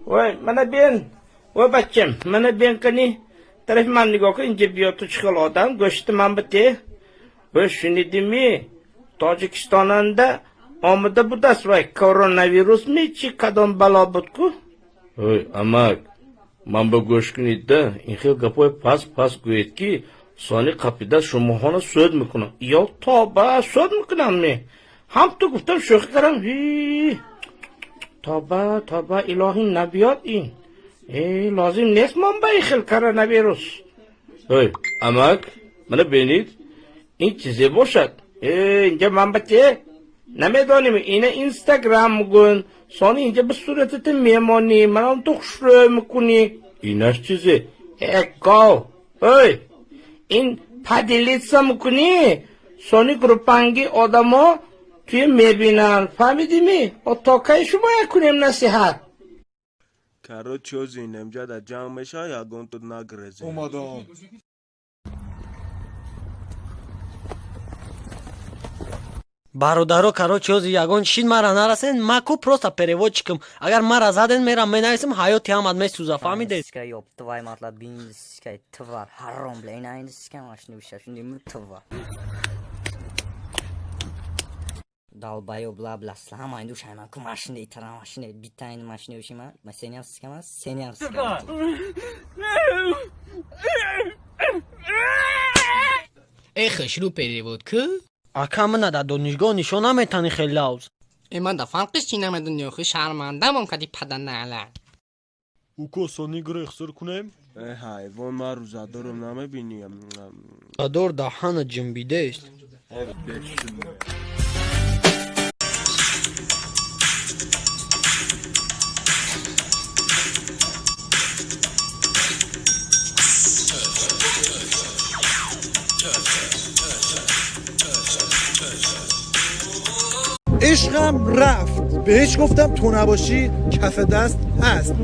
Вой, мана бен. Вой, бачам, мана бен, кани. Тарафи ман нигоҳ кун, инҷа биё, ту чӣ хел одам, гӯшти ман бите. Вой, шунидими? Тоҷикистонанда омада будаст, вай, коронавирусми, чи кадом бало буд ку? Ой, амак, ман ба гӯш кунед-да, ин хел гапҳои паст паст гӯед, ки сони қапида шумоҳоно суд мекунам. Ё тоба, суд мекунам ме? Ҳам ту гуфтам, шӯхӣ кардам. Ҳи, тоба, тоба, илоҳӣ набиёд ин. Э, лозим нест ман ба ин хел коронавирус. Ой, амак, мана бинед, ин чизе бошад. Э, инҷа ман ба те намедонем, ина Инстаграм мегӯн. Сони инҷа ба суратата мемонӣ, манам ту хушрӯй мекунӣ. Инаш чизе? Э, гов. Ой, ин поделиться мекунӣ, сони группанги одамо туя мебинанд. Фаҳмидими? То кай шумо як кунем насиҳат? Короче, ҳозир инамҷада ҷанг мешавад, ягон тут нагрезем. Омадам. Бародаро, короче, ҳозир ягон чиз мара нарасен, ма ку просто переводчикам. Агар мара заден, мерам менависам, ҳаёти ҳамат месӯза, фаҳмидед? Сука, ёб твою мать, бин, сука, тварь, ҳаром, бля, ина ин, сука, машини бишашуни тварь. Долбоёб, бла бла, ҳама ин душай ман ку машини итара машини бита ин машини бишима, ма сениам сука, ма сениам сука. Э, хушрӯ, перевод ку. Ака, мана дар донишгоҳ нишон наметани хел лавз. Э, ман да фарқиш чи намедони, охи шармандамон кади паданаала. Уко, сони гурехсур кунем. Э, ҳайвон, ман рӯзадорам, намебинӣ? Адор даҳана ҷунбидест. عشقم رفت، بهش گفتم تو نباشی کف دست هست.